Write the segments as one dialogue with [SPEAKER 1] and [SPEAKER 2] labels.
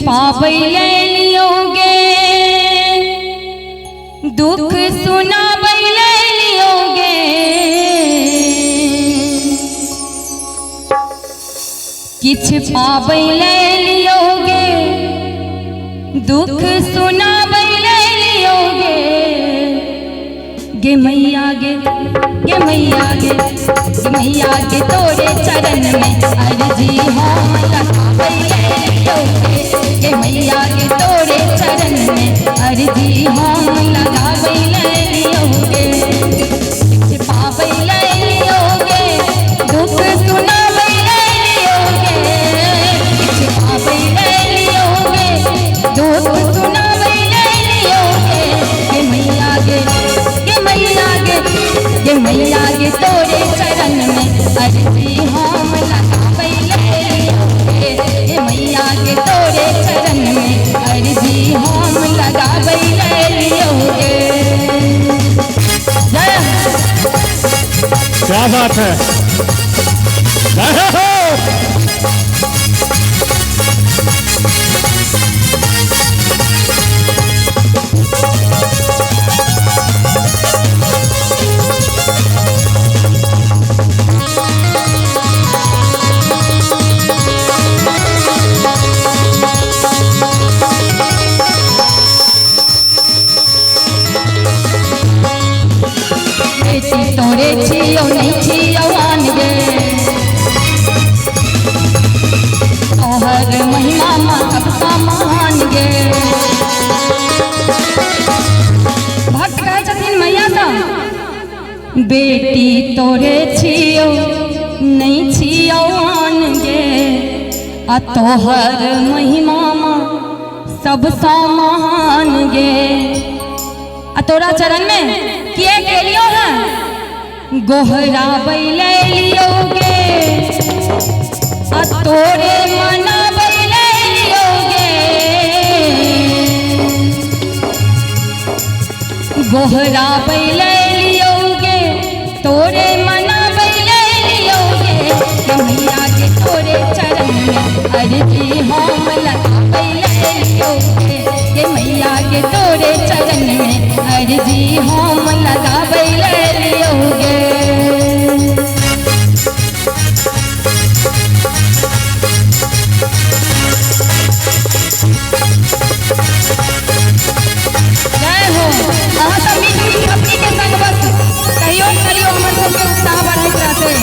[SPEAKER 1] पाबै लियोगे, दुख सुनाबै लियोगे, किछ पाबै लियोगे, दुख सुनाबै लियोगे। गे मैया गे, गे मैया गे, गे मैया गे तोरे चरण में अर्जी हम लगाबै लियोगे। गे मैया गे तोरे चरण में अर्जी हम लगाबै लियोगे। किछ पाबै लियोगे, दुख सुनाबै लियोगे, किछ पाबै लियोगे, दुख सुनाबै लियोगे। गे मैया गे, गे मैया गे, गे मैया गे तोरे चरण में अर्जी हम लगाबै लियोगे। गे मैया गे तोरे चरण में अर्जी हम लगाबै लियोगे। जय।
[SPEAKER 2] क्या बात है, जय हो।
[SPEAKER 1] बेटी तोरे छियौ नहीं छियौ आन गे, तोहर महिमा माँ सबसँ महान गे। भक्त कहै छथिन मैया सँ, बेटी तोरे छियौ नहीं छियौ आन गे, आ तोहर महिमा माँ सबसँ महान गे। आ तोरा चरण में किए गेलियो है, गोहराबै लियोगे, आ तोरे मनाबै लियोगे। गोहराबै लियोगे, तोरे मनाबै लियोगे। गे मैया के तोरे चरण में अर्जी हम लगाबै लियोगे। गे मैया के तोरे चरण में अर्जी हम लगाबै लियोगे। जय हो। अहाँ सब मीठ मीठ थपड़ी के संग बस सहयोग करियो, हमर सबके उत्साह बढ़ैत रहतै।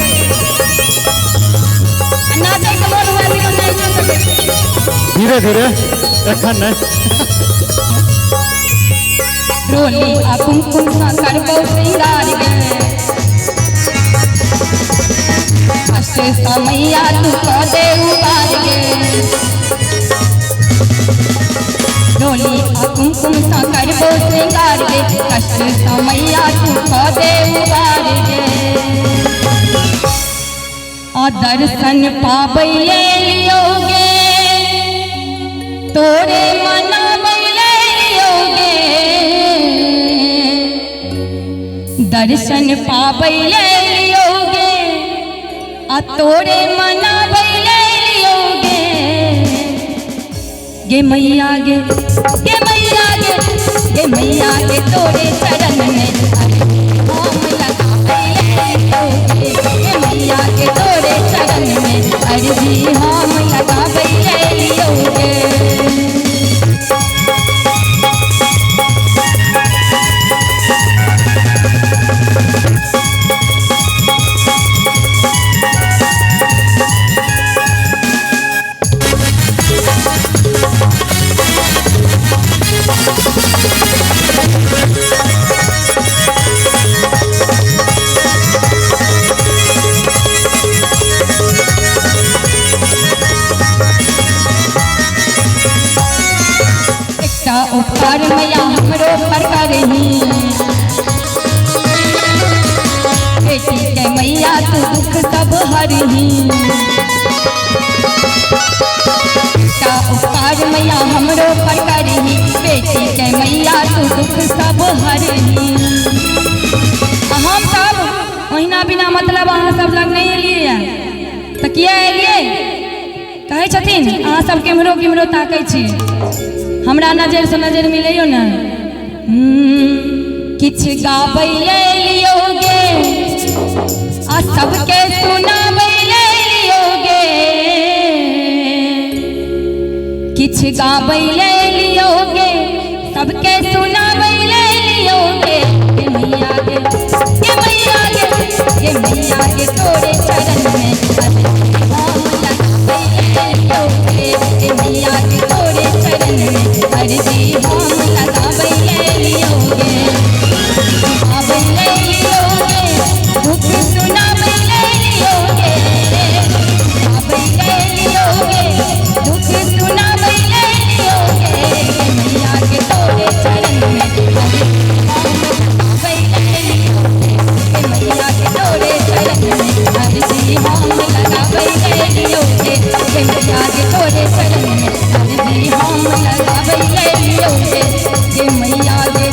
[SPEAKER 1] आ नाचै के मोन हुए तऽ नाचियो सकै छी।
[SPEAKER 2] धीरे धीरे, एखन नहीं।
[SPEAKER 1] रोली आ कुमकुम सँ करबौ श्रृंगार गे, कष्ट समैया तू कऽ दे उबार गे। डोली आ कुमकुम सँ करबौ श्रृंगार गे, कष्ट समैया तू कऽ दे उबार गे। आ दर्शन पाबै लियोगे, तोरे मनाबै लियोगे। दर्शन पाबै लियोगे, आ तोरे मनाबै लियोगे। गे मैया गे, गे मैया गे, गे मैया गे तोरे चरण में अर्जी हम लगाबै लियोगे। गे मैया के तोरे चरण में अर्जी हम लगाबै लियोगे। एकटा उपकार मैया हमरो पर करही, बेटी के मैया तू दुख सब हरही। एकटा उपकार मैया हमरो पर करही, बेटी के मैया तू दुख सब हरही। आ हम सब ओहिना बिना मतलब अहाँ सब लग नहीं एलियै तऽ किया एलियै? कहै छथिन अहाँ सब केम्हरो केम्हरो ताकै छी, हमरा नजरिसँ नजरि मिलैयो ने। किछु गाबै ले लियो गे आ सबके सुनाबै ले लियो गे, किछु गाबै ले लियो गे सबके सुनाबै ले लियो गे, गे मैया गे, गे मैया गे, गे मैया गे तोरे चरण में हम लगाबै ले लियो गे, गे मैया गे तोरे चरण में अर्जी हम लगाबै ले लियो गे, गाबै ले लियो गे दुख सुनाबै ले लियो गे, गाबै ले लियो गे दुख सुनाबै ले लियो गे, गे मैया के तोरे चरण में अर्जी हम लगाबै ले लियो गे, गे मैया के तोरे चरण में अर्जी हम लगाबै ले लियो गे, गे मैया के तोरे चरण में अर्जी हम लगाबै ले लियो गे, गे मैया के